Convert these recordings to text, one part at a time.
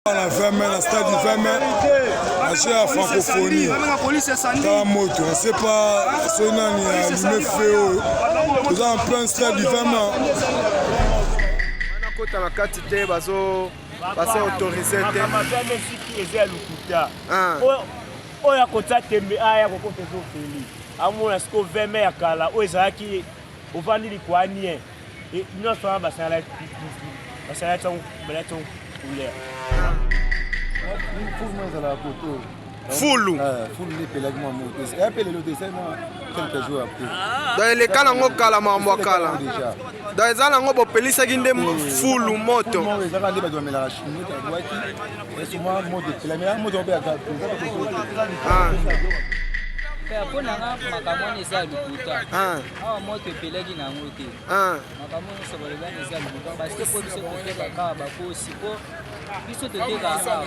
Na 20 mai na stade 20 mai na jeu ya francophonie tala moto on sait pas soki nani allume feu oyo toza en plein stade du 20 mai. Kota na kati te, bazo bazo autorise te. Eza ya lokuta oyo akotia tembe aya kokota ezofeli amona sikoyo 20 mai ya kala oyo ezalaki ovandi likwa nie nyonso wana basalaki basalaki yango couleur. Fulu fulu nde epelaki mwa moto eya mpe lelo te, esali mwa quelques jours après. Donc eleka nango kala, makambo ya kala. Déjà. Donc eza nango bopelisaki nde fulu moto. Moko ezaka nde bato bamelaka chimie, abwaki esi mwa moto epelami ya moto mpe eza. Mpo na nga, makambo wana eza ya lokuta. Awa moto epelaki na yango te. Makambo nyonso balobani eza lokuta, parce que mpo biso toteka kaka bakosi, mpo biso toteka awa.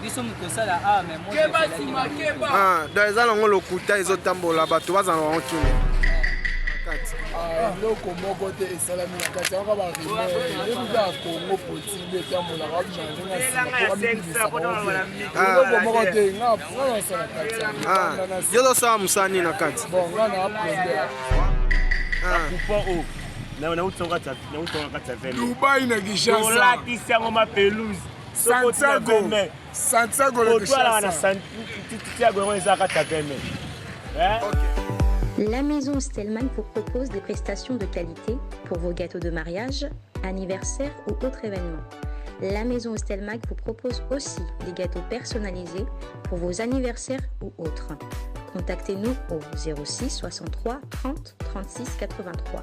Biso moto tosala awa, mais moto epelaki na yango te. Ah, donc eza nango lokuta ezotambola, bato bazala nango kimia kati. Eloko moko te esalami na kati yango, barumeur yebi kaka Congo politique nde etambolaka babima ndenge nsima. Eloko moko te, nga nasala kati. Yo ozosala mosala nini na kati? Bon, nga na plombier. Coupon oyo nauti yango kati ya 20. Dubai na Kinshasa. Olatisi yango ma pelouse. Santiago, Santiago na otwalaka na Kinshasa. Santiago, yango eza kati ya 20 mai. La maison Stelman vous propose des prestations de qualité pour vos gâteaux de mariage, anniversaire ou autres événements. La maison Stelmac vous propose aussi des gâteaux personnalisés pour vos anniversaires ou autres. Contactez-nous au 06 63 30 36 83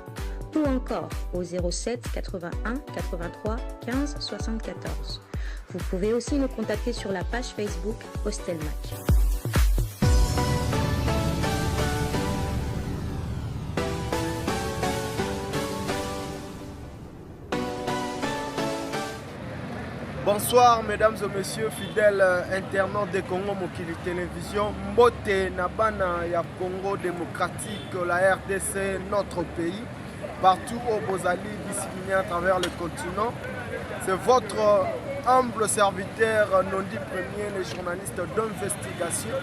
ou encore au 07 81 83 15 74. Vous pouvez aussi nous contacter sur la page Facebook Hostelmac. Bonsoir mesdames et messieurs fidèles internautes de Congo Mokili Télévision. Mbote na bana ya Congo démocratique, la RDC, notre pays. Partout où bozali disséminés à travers le continent. C'est votre humble serviteur Nondi Premier, le journaliste d'investigation.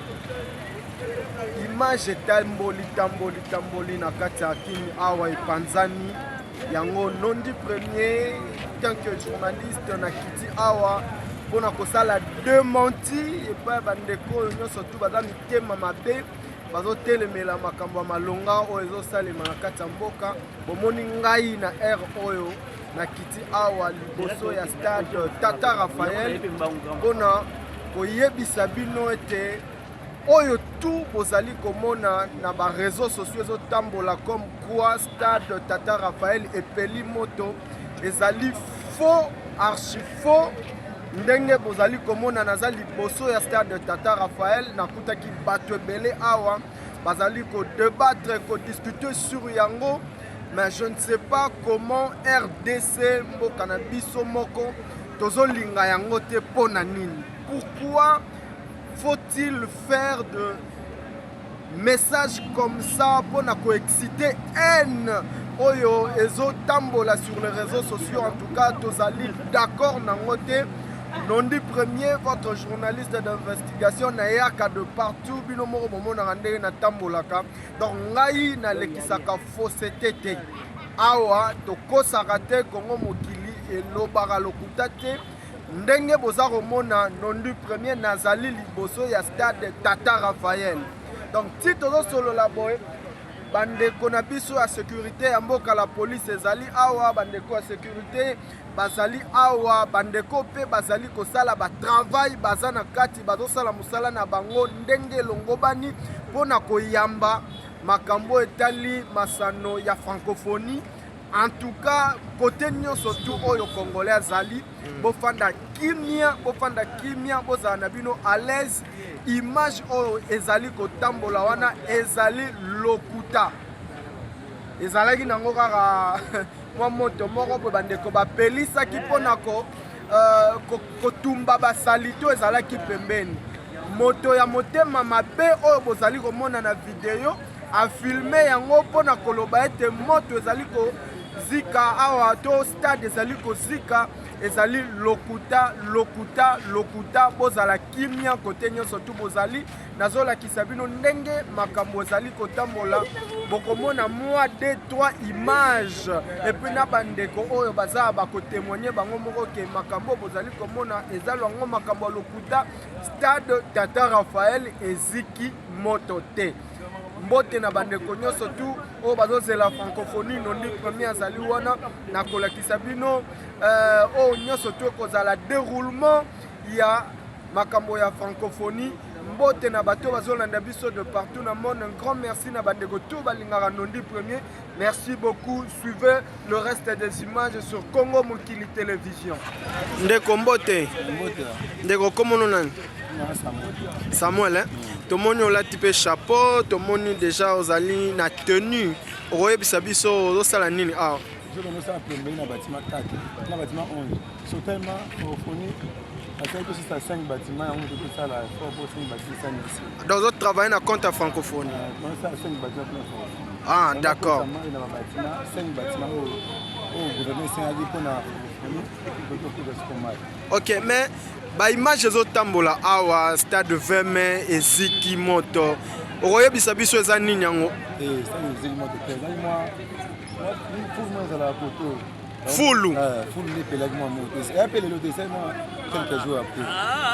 Image etamboli tamboli tamboli na kati ya Kin awa, epanzani yango. Nondi Premier, tant que journaliste, nakiti awa mpona kosala démenti epai ya bandeko oyo nyonso tu baza mitema mabe, bazotelemela makambo ya malonga oyo ezosalema na kati ya mboka. Bomoni ngai na aire oyo, nakiti awa liboso ya stade Tata Raphaël mpona koyebisa bino ete oyo tu bozali komona na baréseaux sociaux ezotambola comme quoi stade Tata Raphaël epeli moto ezali faux, archi faux. Ndenge bozali komona, naza liboso ya stade Tata Raphaël, nakutaki bato ebele awa bazali kodébattre, kodiscuter sur yango. Mais je ne sais pas comment RDC, mboka na biso moko, tozolinga yango te. Mpo na nini? Pourquoi faut-il faire de messages comme ça mpona koexciter haine oyo ezotambola sur les réseaux sociaux? En tout cas, tozali d'accord nango te. Nondi Premier, votre journaliste d'investigation, nayaka de partout, bino moko bomonaka ndenge natambolaka. Donc ngai nalekisaka fausseté te awa, tokosaka te. Kongo Mokili elobaka lokuta te. Ndenge boza komona, Nondi Premier, nazali liboso ya stade Tata Raphaël. Donc ti tozosolola boye, bandeko na biso ya sécurité ya mboka, la police ezali awa, bandeko ya sécurité bazali awa, bandeko mpe bazali kosala batravail, baza na kati, bazosala mosala na bango ndenge elongobani mpona koyamba makambo etali masano ya francophonie. En tout cas, côté nyonso tu oyo congolais azali, bofanda kimia, bofanda kimia, bozala na bino à l'aise. Image oyo ezali kotambola wana ezali lokuta, ezalaki nango kaka mwa moto moko boye bandeko bapelisaki mpona kotumba basalite oyo ezalaki pembeni. Moto ya motema mabe oyo bozali komona na video afilme yango mpona koloba ete moto ezali ko kozika awa to stade ezali kozika ezali lokuta lokuta lokuta. Bozala kimia kote nyonso tu bozali. Nazolakisa bino ndenge makambo ezali kotambola. Bokomona mwa 2 3 image et puis na bandeko oyo baza bakotémoigne bango moko ke makambo bozali komona eza lwango makambo ya lokuta. Stade Tata Raphaël eziki moto te. Mbote na bandeko nyonso tu oyo bazozela francophonie. Nondi Premier azali wana na kolakisa bino oyo nyonso tu ekozala déroulement ya makambo ya francophonie. Mbote na bato bazolanda biso de partout na monde. Un grand merci na bandeko tu balingaka Nondi Premier. Merci beaucoup. Suivez le reste des images sur Congo Mokili Télévision. Ndeko, mbote. Ndeko, komono nani? Samuel, hein? Tomoni olati mpe chapeau, tomoni déjà ozali na tenue. Okoyebisa biso ozosala nini awa? Ozosala plomberie na bâtiment 4 na bâtiment 11. So tellement francophonie asali tosisa 5 bâtiment, yango moto tosala effort po 5 bâtiment esali ici. Donc ozotravaille na compte ya francophonie? Tosala 5 bâtiment mpona francophonie. Ah, d'accord. Na babâtiment, 5 bâtiment oyo oyo gouvernement esengaki mpona francophonie, ekoki okuza sikomai. Ok, mais baimage ezotambola awa, stade 20 mai eziki moto, okoyebisa biso eza nini yango? Stade eziki moto te, ezali mwa fulu moko ezalaka koto. Fulu? Fulu nde epelaki mwa moto. Eya mpe lelo te, esali mwa quelques jours après.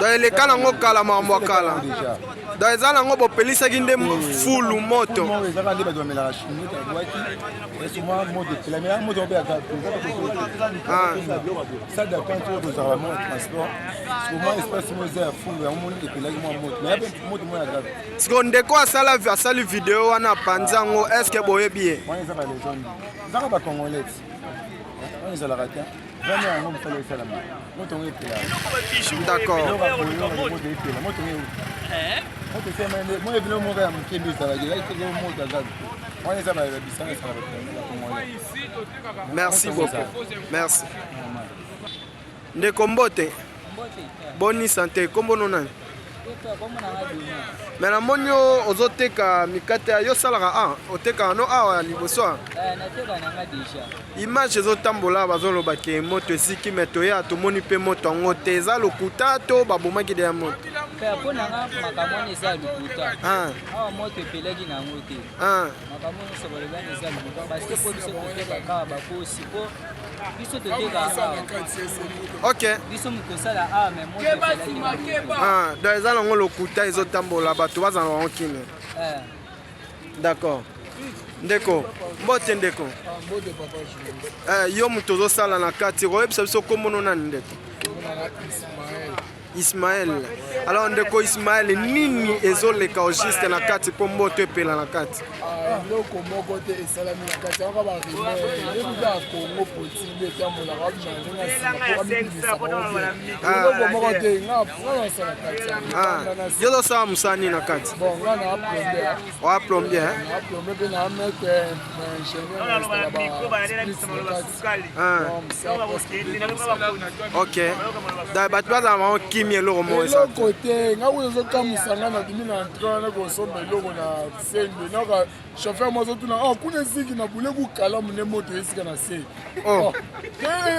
Donc eleka nango kala, makambo ya kala. Donc eza nango bopelisaki nde fulu moto? Ezaka nde bato bamelaka chimie, abwaki esoma moto epelami, moto mpe salle d'attente oyo tozalaka mwa transport, mwa espace mo eza ya fulu, yango moni epelaki mwa moto, mais moto moko ya grave. Siko ndeko asala asali video wana, apanzi yango, est ce que boyebi ye? Wana eza balégende, ezaka bacongolais wana, ezalaka te vraiment. Yango mosala esalama, moto yango epelaka. D'accord. Moto epela, moto yango moto esalama mo ebilo moko ya moke nde ezalaki, ezalaki te moto aza wana, eza babisanga esala bacongolais. Merci beaucoup, merci ndeko. Mbote. Boni santé? Kombo no nani? Me namoni yo ozoteka mikate, yo osalaka a otekaka no awa ya liboso a image ezotambola, bazoloba ke moto esiki, me toya tomoni mpe moto yango te. Eza lokuta to babomaki deya moto? Mpo na nga, makambo wana eza lokuta. Awa moto epelaki na yango te. Makambo nyonso balobi wana eza lokuta, parce que mpo biso toteka kaka, bakosi, mpo biso toteka awa. Biso moto tosala awa, me moto epelaki na yango te. Donc eza nango lokuta ezotambola, bato bazala bango kimia. D'accord. Ndeko, mbote ndeko. Yo moto ozosala na kati, koyebisa biso kombono nani, ndeko? Ismael. Alors ndeko Ismael, nini ezoleka au juste na kati mpo moto epela na kati? Eloko moko te esalami na kati yango, barumeur. Yebi kaka Congo politique nde etambolaka, babima ndenge nsima po bamibimisa. Eloko moko te, nga nasala kati. Yo ozosala mosala nini na kati? Bon, nga na plombier. Oa plombier? Na plombier mpe na maître ingénieur, na installa ba split na kati. Ok, donc bato bazala bango kimia, eloko moko eza te. Eloko te. Nga kuta ezokamwisa nga, nabimi na entrée wana kosomba eloko na sende, naka chauffeur mo azotuna: "Oh, kuna esiki na bule kukalamu nde moto esika na se?"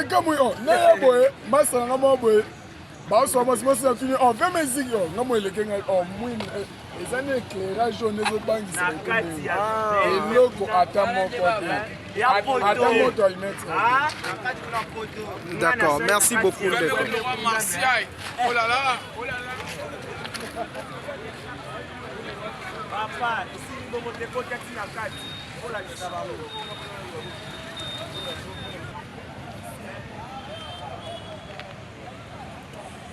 Kamwi naya boye, masa na nga moko boye baoswa mwasi mwasi, natuni: "Oh, veme esiki?" "Oh, nga mo eleke ngai." "Oh, mwini eza nde éclairage oyo nde ezobangisa." Eloko ata moko te, ata moto alimete. D'accord, merci beaucoup ndeko. Oh là là, oh là là. Papa, esili bongo te, kota ti na kati olakisa bango.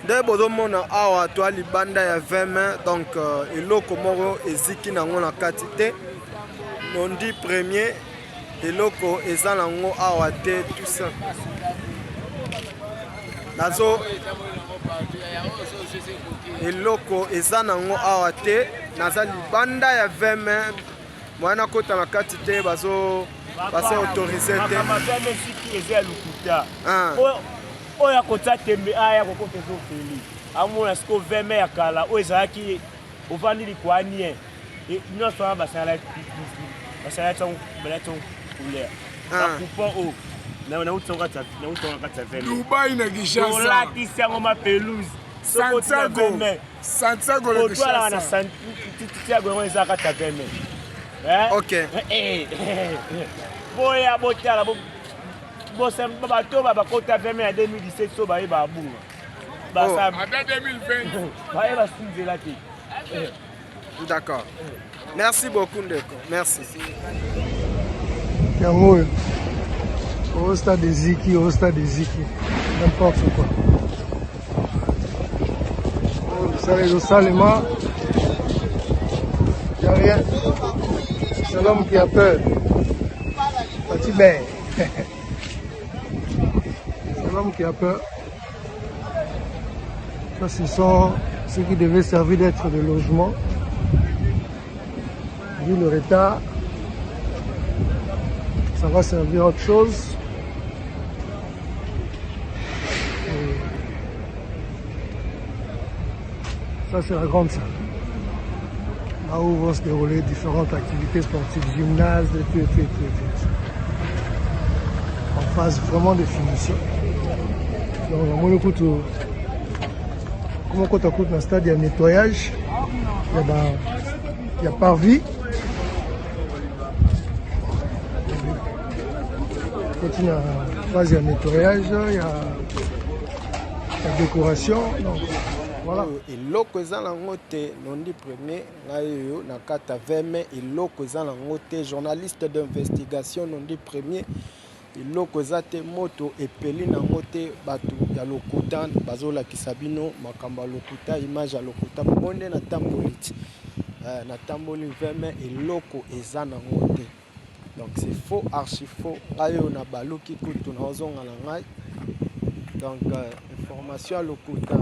Nde bozomona awa, toa libanda ya 20 mai, donc eloko moko eziki nango na kati te. Nondi Premier, eloko eza nango awa te, tout ça nazo eloko eza nango awa te. Naza libanda ya 20 mai, moya nakota na kati te, bazo base autorisé te. Makambo esiki eza ya lokuta. Oyo akotia tembe aya kokota ezofeli amona sikoyo 20 mai ya kala oyo ezalaki ovandi likwa nie nyonso wana basalaki yango couleur bacoupon oyo. Nauti na kati ya 20 Dubai na Kinshasa. Tolatisi yango ma pelouse. Santiago. Santiago na Kinshasa. na Santiago yango eza kati ya 20 mai. Ok. Boya botala bato bakota 20 mai ya 2017 so baye babunga. Ata 2020. Baye basunzela te. D'accord. Merci beaucoup ndeko. Merci. Yango oyo au stade de Ziki, au stade de Ziki, n'importe quoi. Misala ezosalema, y'a rien. C'est l'homme qui a peur. Petit ben. C'est l'homme qui a peur. Ça, ce sont ceux qui devaient servir d'être de logement. Vu le retard, ça va servir à autre chose. Et ça, c'est la grande salle. Là où vont se dérouler différentes activités sportives, gymnase, et tout, et tout, et tout, et tout. En phase vraiment de finition. Donc, namoni kutu comment kota kutu na stade ya nettoyage ya ba ya parvis koti na phase ya nettoyage ya, ya décoration donc voilà eloko eza nango te nondi premier ngai oyo na kati ya 20 mai eloko eza nango te journaliste d'investigation nondi premier Eloko eza te moto epeli nango te batu ya lokuta bazolakisa bino makambo ya lokuta image ya lokuta bomoni nde natamboli ti eh, natamboli 20 mai eloko eza nango te donc c'est faux archi faux ngai oyo nabaluki kutu naozonga na ngai donc euh, information ya lokuta.